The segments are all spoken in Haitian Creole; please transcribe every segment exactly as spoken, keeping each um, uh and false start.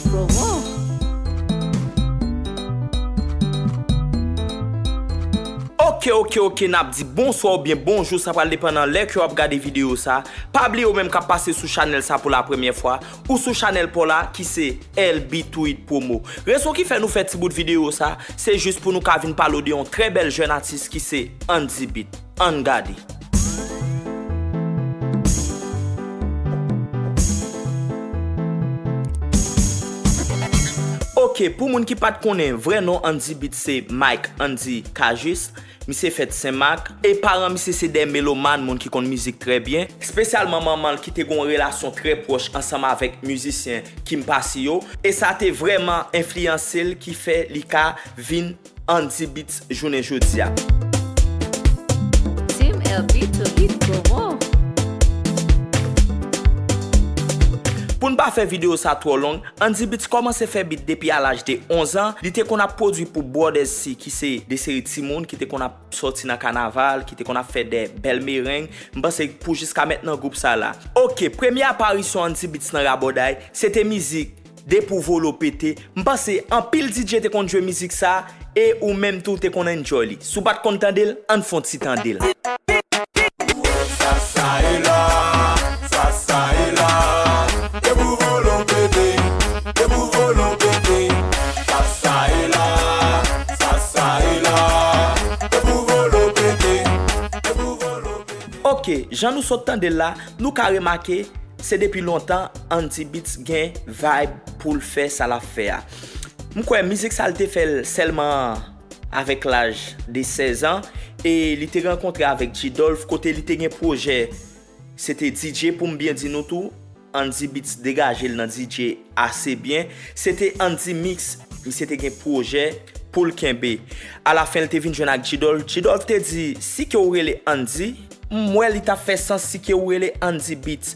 Promo. Ok, ok, ok, n ap di bonswa oubyen bonjou, sa pral depann nan lè ke w ap gade videyo sa. Pa bliye ou menm k ap pase sou chanèl sa pou la premyè fwa, ou sou chanèl pa w la ki se L B Tweet Promo. Rezon ki fè nou fè ti bout videyo sa, se jis pou nou ka vin pale w de yon trè bèl jèn atis ki se Andy Beat. Ann gade. Ok, pou moun ki pa t konnen, vrè non Andy Beat se Mike Andy Cajuste. Misye fèt Senmak. E paran misye se de melomàn, moun ki konn mizik trè byen. Espesyalman manman l ki te gen yon relasyon trè pwòch ansanm avèk mizisyen Kim Passio. E sa te vrèman enfliyanse l ki fè li ka vin Andy Beats jounen jodi a. Team L B to Beat Promo. Pou n pa fè videyo sa twò long, Andy Beats kòmanse fè beat depi a laj de onz an. Li te konn ap pwodui pou Brothers C, ki se de seri timoun ki te konn ap sòti nan kanaval, ki te konn ap fè de bèl mereng. M panse pou jiska mentnan gwoup sa la. Ok, premye aparisyon Andy Beats nan rabòday, se te mizik Depi w vole w pete. M panse anpil D J te konn jwe mizik sa, e ou menm tou te konn enjoy li. Si w pa t konn tande l, ann fè yon ti tande l. Sa sa e la, sa sa e la. Depi w vole w pete, depi w vole w pete. Sa sa e la, sa sa e la. Depi w vole w pete, depi w vole w pete. Ok, jan nou sot tande l la, nou ka remake, se depi lontan Andy Beats gen vibe pou l fè sa l ap fè a. M kwè mizik sa l te fè l sèlman avèk laj de sèz an, e li te rankontre avèk G-Dolph kote li te gen pwojè, se te D J pou m byen di nou tou, Andy Beats degaje l nan D J ase byen. Se te Andy Mix, misye te gen pwojè pou l kenbe. Alafen, l te vin jwenn ak G-Dolph. G-Dolph te di, si ke w rele Andy, m wè li t ap fè sans si ke w rele Andy Beats.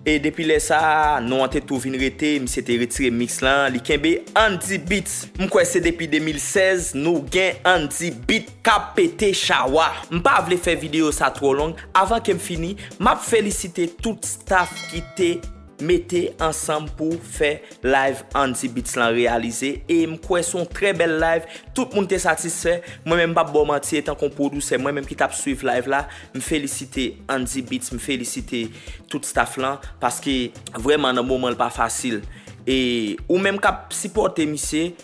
E depi lè sa a, non an te tou vin rete, misye te retire mix lan, li kenbe Andy Beats. M kwè se depi de mil sèz, nou gen Andy Beats k ap pete chawa. M pa vle fè videyo sa twò long. Avan ke m fini, m ap felisite tout staff ki te mete ansanm pou fè live Andy Beats lan reyalize. E m kwè se yon trè bèl live. Tout moun te satisfè. Mwen menm, m p ap ba w manti, etan ke yon pwodisè, mwen menm ki t ap swiv live la, m felisite Andy Beats, m felisite tout staff lan, paske vrèman nan moman l pa fasil. E ou menm k ap sipòte misye,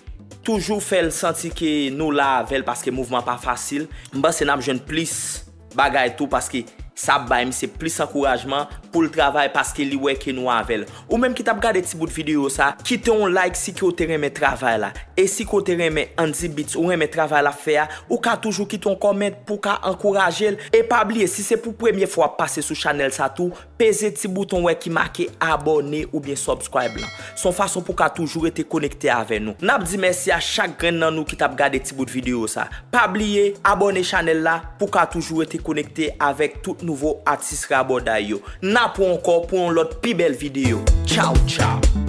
toujou fè l santi ke nou la avè l paske mouvman pa fasil. M panse n ap jwenn plis bagay tou paske sa ap bay misye plis ankourajman pou l travay paske li wè ke nou avè l. Ou menm ki t ap gade ti bout videyo sa, kite yon like si ke w te renmen travay la. E si ke w te renmen Andy Beats, ou renmen travay l ap fè a, ou ka toujou kite yon comment pou w ka ankouraje l. E pa bliye, si se pou premye fwa w ap pase sou chanèl sa tou, peze ti bouton wè ki make abòne oubyen subscribe lan. Se yon fason pou w ka toujou rete konekte avè nou. N ap di mèsi a chak grenn nan nou ki t ap gade ti bout videyo sa. Pa bliye abòne chanèl la pou w ka toujou rete konekte avèk tout nouvo atis rabòday yo. N ap wè w ankò pou yon lòt pi bèl videyo. Tchaw, tchaw.